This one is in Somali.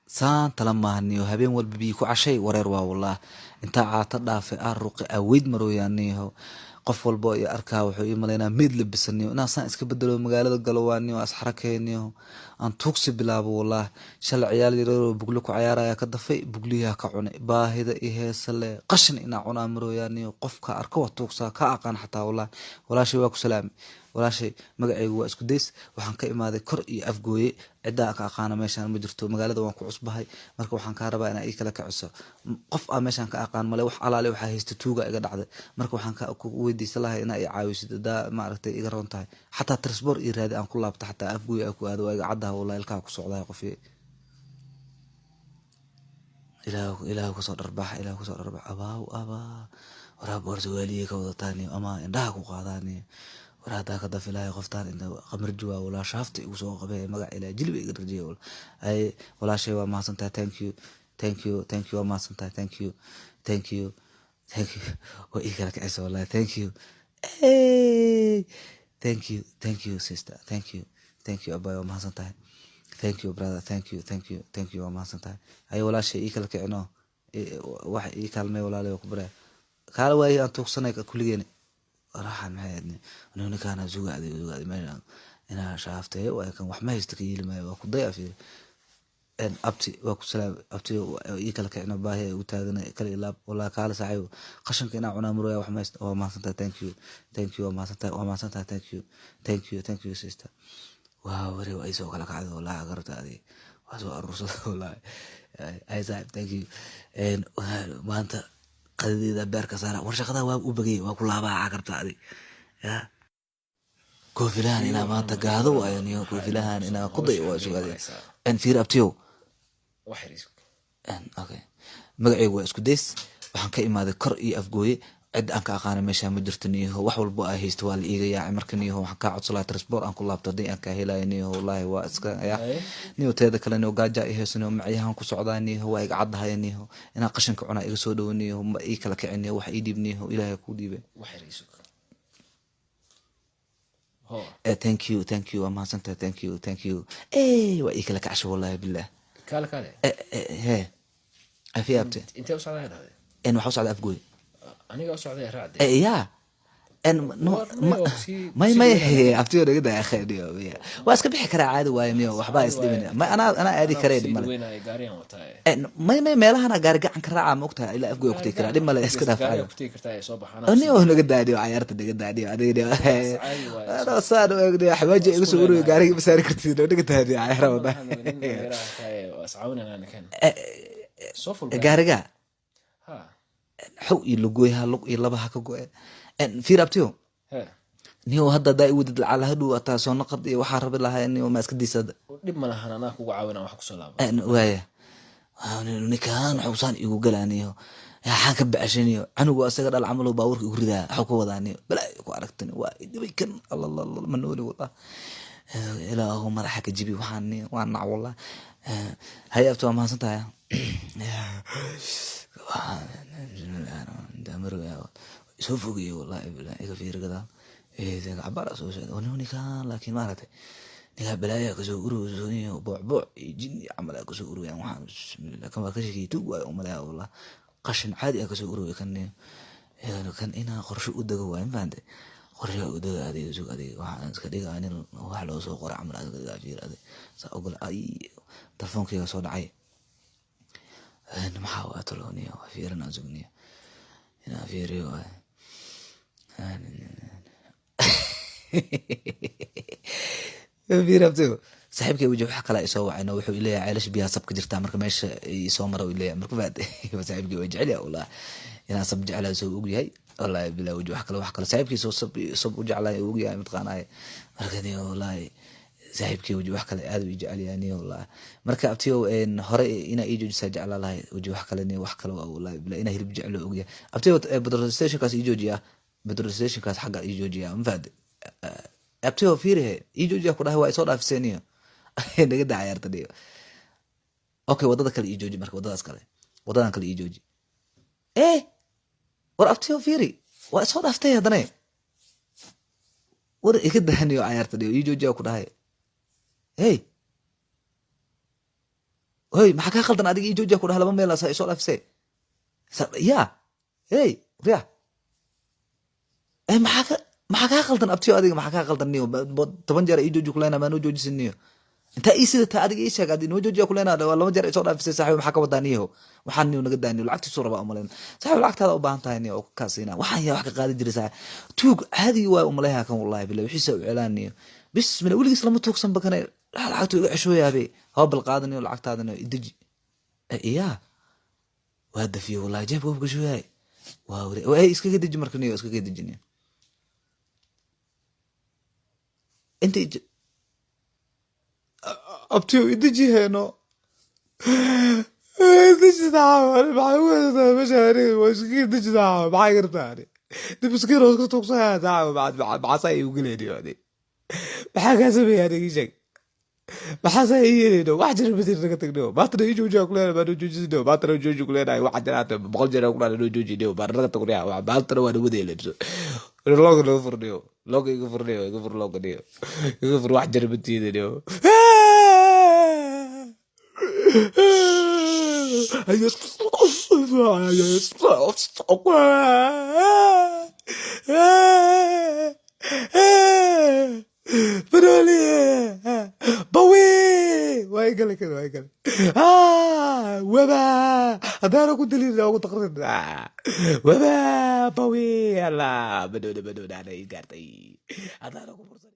Saan tala maahaniyo, habeen walba biyo ku cashay, wareer waa wallaah. Intaa caata dhaafay aa ruqi aweyd marooyaaniyo. Qof walba oo i arkaa wuxuu ii malaynaa meed labisaniyo. Inaan saan iska bedelo, magaalada galo waaniyo, asxarakeyniyo, aan tuugsi bilaabo wallaah. Shalay ciyaal yaryaroo buglo ku cayaaraya ka dafay, bugliyaa ka cunay. Baahida i heesa le, qashin inaa cunaa marooyaaniyo. Qofka arka waa tuugsaa, ka aqaan xataa wallaah. Walaashay, waa ku salaamay. Walaashay, magacaygu waa Isku Days, waxaan ka imaaday kor iyo Afgooye. Ciddaa ka aqaana meeshaan ma jirto, magaalada waan ku cusbahay. Marka waxaan kaa rabaa inaa ii kala kiciso. Qof aa meeshaan ka aqaan male, wax alaale waxaa haysta tuuga iga dhacday. Marka waxaan ku weydiisan lahay inaa i caawisid, hadaa maaragtay iga roon tahay, xataa transport ii raadi aan ku laabto, xataa Afgooye aa ku aado. Waa iga caddaha wallahi, ilkaha ku socdahay. Qof ilaah, ilaah kusoo dharbax, ilaah kusoo dharbax. Abaaw abaa, waraa boorsa waaliye ka wadataaniyo ama indhaha ku qaadaaniyo. War haddaa ka dafilaayo qoftaan inta qamarji waa walaa, shaafta igu soo qabee, magac ilaa jilba iga rajiyay. Ay walaashay, waa mahadsantahay. Thank you, thank you, thank you. Waa mahadsantahay. Thank you, thank you, thank you. Waa ii kala kicisa wallahi. Thank you. Hey, thank you, thank you sister, thank you, thank you. Abay, waa mahadsantahay. Thank you brother, thank you, thank you, thank you. Waa mahadsantahay. Ay walaashay, ii kala kicino, wax ii kaalmay walaalay, waa ku baraya. Kaala waayi aan tuugsanay kulligeena. Raxan maxay ahayd? Anigu ninkaana sugaaday, sugaaday meesha inaa shaaftay waay. Kan wax ma haysta, ka yeeli maayo. Waa ku day afiir. Abti, waa ku salaam. Abti, ii kala kicino, baahi ay ugu taagana kala ilaab walaa. Kaala saaxiib, qashinka inaa cunaa muraya, wax ma haysta. Waa mahadsantahay. Thank you, thank you. Waa mahadsantahay, waa mahadsantahay. Thank you, thank you, thank you sister. Waa wari, waa isoo kala kacday wallahi. Garabta adi waa soo aruursada wallahi. Ay saaxiib, thank you. Maanta qadadeeda beerka saara. War shaqada waa u bagay, waa ku laabaa garabta adi ya. Koofilahan inaa maanta gaado waayo niyo, koofilahan inaa ku dayo waa sugaade. Fiir abtiyow. Okay, magacaygu waa Isku Days, waxaan ka imaaday kor iyo Afgooye. Cid aan ka aqaana meesha ma jirto niyaho, wax walbo aa haysto waa la iiga yaacay. Marka niyaho, waxaan kaa codsan lahaa transport aan ku laabto haddii aan kaa helayo niyaho. Wallahi waa iska ya niyo. Teeda kale niyo, gaaja i hayso niyo, macyahan ku socdaa niyaho, waa iga caddahay niyaho. Inaa qashinka cunaa iga soo dhowo niyaho, ma ii kala kicin niyaho, wax ii dhiib niyaho, Ilaahay kuu dhiibay. Thank you, thank you. Waa mahadsantahay. Thank you, thank you. Waa ii kala kacsho wallahi billah. Kaale, kaale. He afi abte. Intee u socdaa dhahday? En waxaa u socda Afgooy. Aniga u socday, raacde. Ya en no. May may, abtiyo naga daa khayriyo, waa iska bixi karaa, caadi waaye miyo, waxbaa isdhimin. May, anaa aadi karee, dhib male. Gaariyan wataa. May may, meelahana gaari gacan ka raacaa, ma ogtahay? Ilaa Afgooy ku tegi karaa, dhib male, iska dhaaf. Gaariya caadi. Ku tegi kartaa ee soo baxaan. Niyo naga daadiyo cayaarta, naga daadiyo adiga. Anoo saan u eegniyo, xawaaji iga soo ururiyo, gaariga ma saari kartid, naga daadiyo cayaara wada. Soo ful. Gaariga. Ha. Xow iyo lugooyaha, lug iyo laba ha ka go-e. Fiir abtiyo. He. Niyo, hadda hadaa i wadid lacala hadhow ataa soo naqad iyo waxaa rabi lahaa niyo, ma iska diisa hadda? Dhib ma lahan, anaa kugu caawina wax kusoo laaba. Waaya ninkaan xusaan igu galaaniyo, waxaan ka bacshaniyo canugu asaga dhal camal baabuurka igu ridaa, waxuu ka wadaaniyo balaa ku aragtani, waa idhibay kan. Allalala, ma nooli wallah. Ilaahu madaxa ka jibi waxaan waa nac wallah. Hay abti, waa mahadsan tahay. Soo fogeeye wallahi billah, iga fiiri gadaal cabaar soo socda ninkaan, laakiin maaragtay ninkaa balaaya kasoo ururayso, boocbooc iyo jin iyo camal aa kasoo ururayaan. Waxaan bismillah, kan waa ka sheekiyay, tug waayo umaleya wallah, qashin caadi aa kasoo ururaya. Kan kan inaa qorshe u dego waay, ma fahantay? Qorshe u dego adiga, sug adiga, waxaan iska dhigaa nin wax loo soo qoray camal iska dhigaa. Fiir adiga saa ogol. Ay, telefonkayga soo dhacay, maxaa waa talooniya? Waa fiirinaa, sugniya inaa fiiriyo waay. Fiir abtigo, saaxiibkay waji wax kale isoo wacayno, wuxuu ileeyahay ceelasha biyaha sab ka jirtaa, marka meesha isoo mara ileeyahay. Marka faate saaxiibkay waa jecel yahay wallah, inaan sab jeclahay soo ogyahay wallahi bilaa. Waji wax kale, wax kale saaxiibkiisa sab sab u jeclahay uu ogyahay mataqaanaa. Marka niyo wallahi saaxiibkay waji wax kale aad u jecel yahay niyo wallahi. Marka abtiyo, hore inaa ii joojisaa jeclaa lahay. Waji wax kale niyo, wax kale waa wallahi bilaa, inaa hilib jecel oo ogyahay. Abtiyo, petrol stationkaas ii joojiya, petrol stationkaas xagga ii joojiya, ma fahamte? Abtiyo fiirihe, ii joojiya ku dhahay, waa isoo dhaafiseen niyo, naga daa cayaarta niyo. Okay, wadada kale ii jooji, marka wadadaas kale, wadadan kale ii jooji. War abtiyo fiiri, waa isoo dhaaftay haddana. War iga dahaniyo cayaarta niyo, ii joojiya ku dhahay. Hey. Hoy, maxaa kaa khaldan adiga? Ii joojiya ku dhaha, laba meel asa isoo dhaafisee. Ya hey, riya, maxaa kaa khaldan, abtiyo? Adiga maxaa kaa khaldan niyo? 10 jeer ii jooji kuleyna, maa noo joojisin niyo? Intaa ii sidataa adiga ii sheeg, adi noo joojiya kuleyna, waa 2 jeer isoo dhaafisay. Saaxiib, maxaa ka wadaa niyaho? Waxaan niyo naga daaniyo, lacagtiisuu rabaa umalayn. Saaxiib, lacagtaada u baahan tahay niyo oo kaa siina. Waxaan yaa wax ka qaadi jiray, saaxiib? Tuug caadi waay umaleeyaa kan, wallahi billah, wixiisa u celaaniyo. Bismillah, weligiis lama tuugsan bakane, lacagtu iga ceshooyaabe. Haba bal qaadaniyo lacagtaadana, ideji. Iya, waa dafiye wallahi, jeebka waa gashooyaay. Waa ware, iskaga deji marka niyo, iskaga deji niyo. Inta abtiyo ideji heeno, deji saaxiib. Maxaa ugu haysataa meesha aniga? Waa iskaga deji saaxiib. Maxaa gartaa ani dib miskiin oo iska tuugsanaya saaxiib? Maxaa saa igu gelayniyo? Ani maxaa kaa sameeya aniga? Ii sheeg, maxaa saa ii yeelayno? Wax jira matir, naga tagno. Maantana ii joojiya kuleenahay, baa noo joojisino. Maantana jooji kuleenahay, waxa jira hata 100 jeer ku dhahay noo joojiniyo, baa naga tagniya. Maantana waa nawadeela lebso. Looga naga furniyo, looga iga furniyo, iga fur looga niyo, iga fur. Wax jira matiidaniyo. Baroli bawi waa igale kan, waa igale waba haddaana ku dilin ugu taqrin waba bawi. Alla, badowda badowda ana ii gaartay haddaana ku fursan.